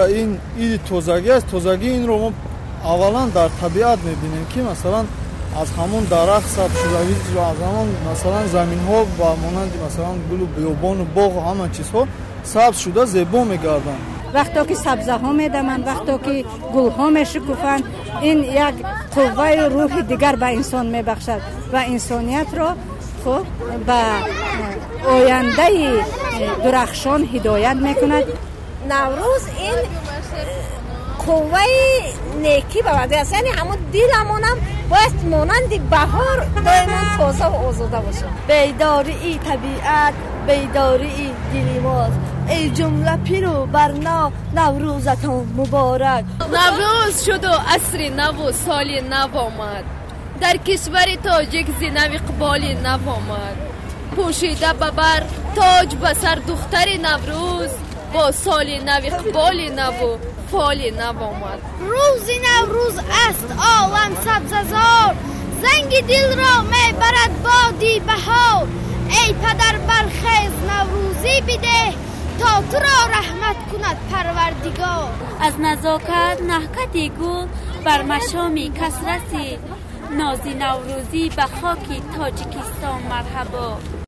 Ин иди тозагӣ аст. Тозагии инро мо аввалан дар табиат мебинем, ки масалан аз ҳамон дарахт сабз шудагӣ, аз ҳамон масалан заминҳо ба монанди масалан гулу биёбону боғу ҳама чизҳо сабз шуда зебо мегарданд. Вақто ки сабзаҳо медаманд, вақто ки гулҳо мешукуфанд, ин як қувваю рӯҳи дигар ба инсон мебахшад ва инсониятро хуб ба ояндаи дурахшон ҳидоят мекунад. Наврӯз ин қувваи некӣ ба варда аст, яъне ҳамон диламонам бояд монанди баҳор доимо тоза ва озода бошад. Бедории табиат бедории дили мост. Эй ҷумла пиру барно, Наврӯзатон муборак. Наврӯз шуду асри наву соли нав омад. Дар кишвари тоҷик зи нав иқболи нав омад. Пӯшида ба бар тоҷ ба сар духтари Наврӯз бо соли нав иқболи наву фоли нав омад. Рӯзи Наврӯз аст олам сабзазор, занги дилро мебарад боди баҳор. Эй падар, бархез, наврӯзӣ бидеҳ, то туро раҳмат кунад Парвардигор. Аз назокат наҳкати гул бар машоми кас расид. Нози наврӯзӣ ба хоки Тоҷикистон марҳабо.